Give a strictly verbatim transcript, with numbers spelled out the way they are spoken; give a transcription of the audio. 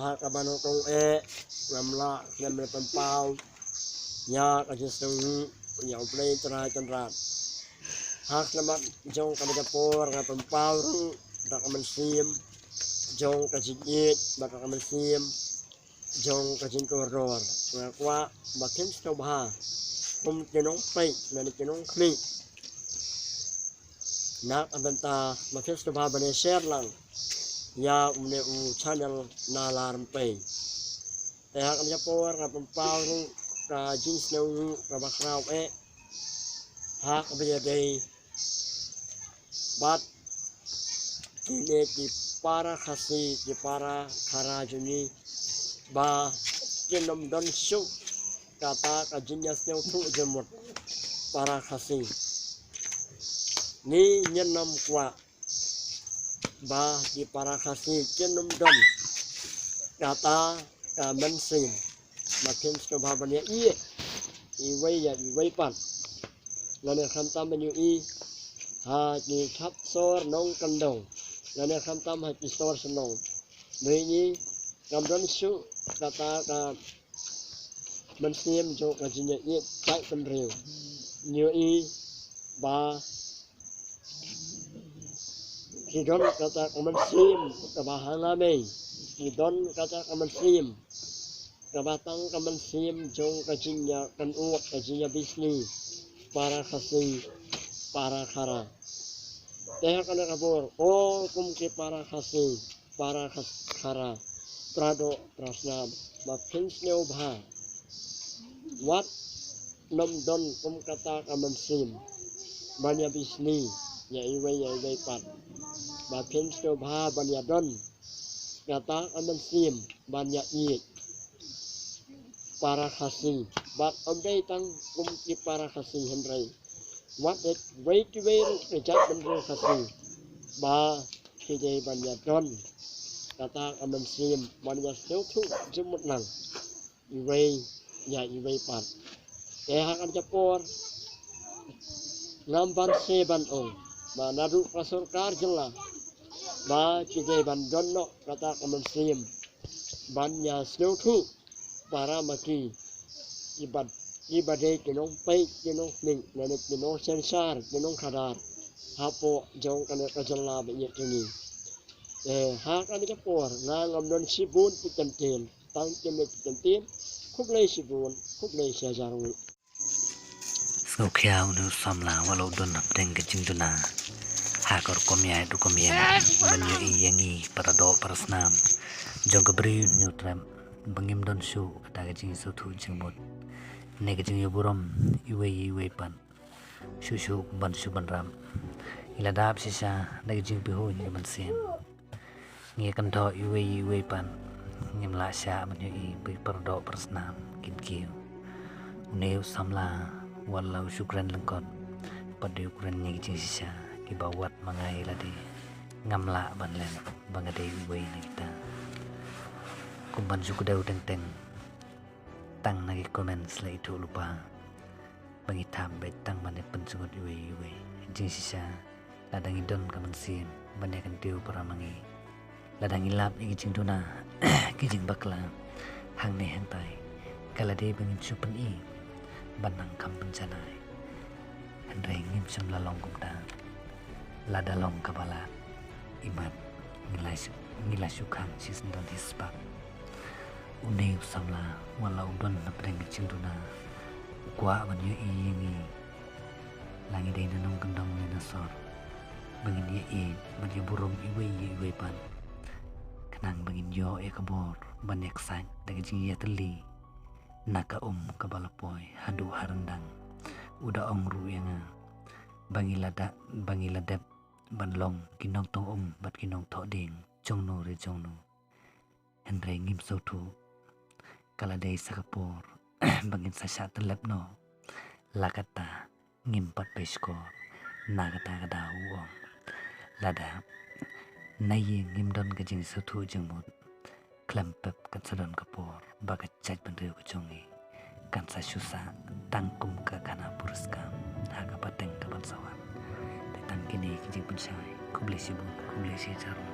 Ha kaba nyngkong eh, ngam lah snem re pynpaw ïa ka jingsngew ïa U Blei Trai Kynrad. Ha ka snem jong kaba ïa por nga pynpaw ruh da ka mynsiem jong ka jingïeit bad ka mynsiem jong ka jingkordor. Nga kwah ba phin sngewbha kum ki nongpeit lane ki nongkhmih na ka bynta ba phin sngewbha ban ïa share lang ïa une u channel Nala Rympei. Te ha kane ka por nga pynpaw ruh ka jingsngew kaba khraw eh ha kaba ïadei bad kine ki para Khasi, ki para Khara jong ngi, ba kin ym don shuh kata ka jingïasngewthuh jingmut para Khasi. Ngi ngin ym kwah ba ki para Khasi kin ym don kata ka mynsiem ba kin sngewbha ban ïa ïeit iwei ïa iwei pat. Lane khamtam ban ïohi ha ki thap sor nongkyndong lane khamtam ha ki sor shnong. Dei ngi ngam don shuh kata ka mynsiem jong ka jingïaieit paidbynriew. Ngi ïohi ba ki don kata ka mynsiem kaba ha la mei, ki don kata ka mynsiem kaba tang ka mynsiem jong ka jingïakynnoh, ka jingïabisni. Para Khasi, para Khara. Te ha kane ka por, o kum ki para Khasi, para Khas-, Khara, para doh para snam, ba phin sngewbha wat nym don kum kata ka mynsiem ban ïabisni ïa iwei ïa iwei pat. Ba phin sngewbha ban ïadon kata ka mynsiem ban ïaieit para Khasi. Bad ym dei tang kum ki para Khasi hynrei wat eh wei ki wei ruh ki jaitbynriew Khasi ba ki dei ban ïadon kata ka mynsiem ban ïasngewthuh jingmut lang iwei ïa iwei pat. Te ha kane ka por ngam banse ban ong ba naduh ka sorkar jylla ba ki dei ban don noh kata ka mynsiem ban ïasngewthuh para ma ki, ki ba, ki ba dei ki nongpeit, ki nongkhmih, lane ki nongsynshar, ki nongkhadar hapoh jong kane ka jylla ba ïeit jong ngi. Eh, ha kane ka por nga ngam don shibun ki kyntien, tang kine ki kyntien. Khublei shibun, khublei shihajar nguh. Sngewkhia une u samla wat la u don hapdeng ka jingduna ha ka rukom ïaid rukom ïeng ban ïohi ïa ngi para doh para snam jong ka Bri u Hynñiewtrep ba ngim don shuh kata ka jingsngewthuh jingmut ne ka jingïaburom iwei ïa iwei pat. Shuh shuh ban shu ban rap ngi la dap shisha da ka jingpynhun ïa ka mynsiem. Ngi kynthoh iwei ïa iwei pat ngim lah shah ban ïohi ba ki para doh para snam kin kiew. Une u samla wat la u shu kren lyngkot pat dei u kren ïa ki jingshisha kiba wad ma nga ïa lade. Ngam lah ban leh ba nga dei uwei na kita. Kum ban shu kdew teng teng tang na ki comments la ithuh lypa ba ngi thap beit tang ban ïa pynjngut iwei ïa iwei. Jingshisha lada ngi don ka mynsiem ban ïa kyntiew para ma ngi, lada ngi lap ïa ki jingduna ki jingbakla hangne hangtai, ka la dei ba ngin shu pyni ban nang kham pynjanai. Hynrei ngim shym la long kumta. Lada long kaba lad imat ngi la shu, ngi la shu khang shisyndon hi spah. Une u samla wat la u don hapdeng ka jingduna u kwah ban ïohi ïa ngi la ngi dei na nongkyndong ne na sor ba ngin ïaieit bad ïaburom iwei ïa iwei pat khnang ba ngin ïoh ïa ka bor ban ïaksaid da ka jingïatylli na ka um kaba la poi haduh ha ryndang. U da ong ruh ïa nga ba ngi la da, ba ngi la dep ban long ki nongtong um bad ki nongthoh dieng jongno re jongno. Hynrei ngim sngewthuh ka la dei sa ka por ba ngin sa shah tyllep noh. La kata ngim pat pei shkor na kata ka daw u ong. Lada na ïing ngim don ka jingsngewthuh jingmut khlem pep kan sa don ka por ba ka jaitbynriew ka jong ngi kan sa shu sah tang kum ka khana puriskam ha ka pateng ka ban sa wan. Te tang kine ki jingpynshai. Khublei shibun, khublei shihajar.